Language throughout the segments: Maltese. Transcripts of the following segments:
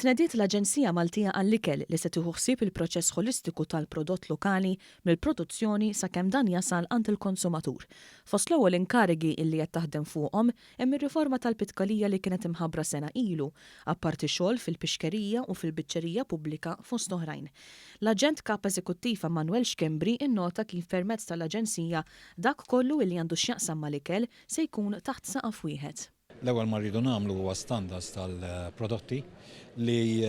Tnediet l-Aġenzija Maltija għall-Ikel li se tieħu ħsieb il-proċess ħolistiku tal-prodott lokali mill-produzzjoni sakemm dan jasal għand il-konsumatur. Fost l-ewwel inkarigi illi qed taħdem fuqhom hemm ir-riforma tal-pitkalija li kienet imħabbra sena ilu, apparti xogħol fil-pixkerija u fil-biċċerija pubblika fost oħrajn. L-Aġent Kap Eżekuttiv Emmanuel Schembri innota kif permezz tal-Aġenzija dak kollu illi għandu x'jaqsam mal-ikel se jkun taħt saqaf wieħed. L-ewwel ma rridu nagħmlu huwa standards tal-prodotti li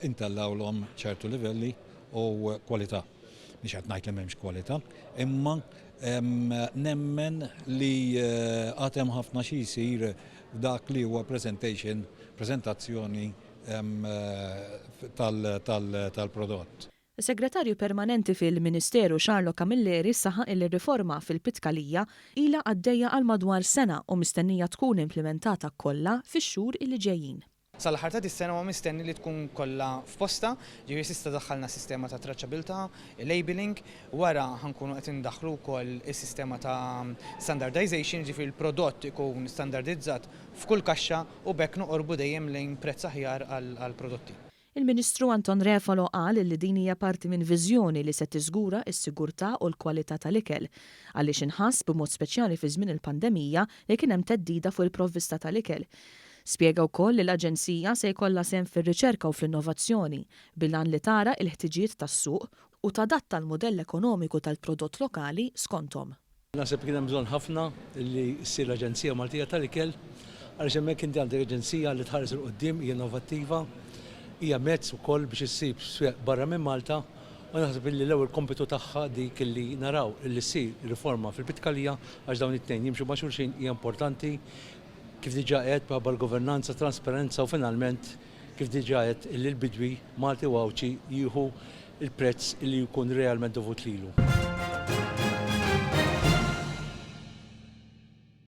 intellgħulhom ċertu livelli u kwalità. Mhix qed ngħid li m'hemmx kwalità, imma nemmen li għad hemm ħafna xi jsir f'dak li huwa presentation, preżentazzjoni tal-prodott. Is-Segretarju Permanenti fil-Ministeru Charlo Camilleri saħaq illi r-riforma fil-Pitkalija ilha għaddejja għal madwar sena u mistennija tkun implimentata kollha fix-xhur illi ġejjin. Sal-aħħar ta' dis-sena huwa mistenni li tkun kollha f'postha, ġifieri s'issa daħħalna sistema ta' traċċabilità, labelling, wara ħa nkunu qed indaħħlu wkoll is-sistema ta' standardization, jiġifieri l-prodott ikun standardizzat f'kull kaxxa u b'hekk noqorbu dejjem lejn prezz aħjar għall-prodotti. Il-Ministru Anton Refalo qal li din hija parti minn viżjoni li se tiżgura s-sigurtà u l-kwalità tal-ikel, għaliex inħass b'mod speċjali fi żmien il-pandemija li kien hemm theddida fuq il-provvista tal-ikel. Spjega wkoll li l-aġenzija se jkollha sehem fir-riċerka u fl-innovazzjoni, bil-għan li tara il-ħtiġijiet tas-suq u tadatta l-mudell ekonomiku tal-prodott lokali skonthom. Naħseb li kien hemm bżonn ħafna li ssir l-Aġenzija Maltija tal-Ikel għaliex hemmhekk inti għandek aġenzija li tħares 'il quddiem, hija innovattiva, hija mezz ukoll biex issib swieq barra minn Malta u naħseb illi l-ewwel kompitu tagħha dik illi naraw illi ssir riforma fil-Pitkalija għax dawn it-tnejn jimxu ma' xulxin hija importanti kif diġà għedt minħabba l-governanza, trasparenza u finalment kif diġà għedt illi l-bidwi Malti u Għawdxi jieħu l-prezz illi jkun realment dovut lilu.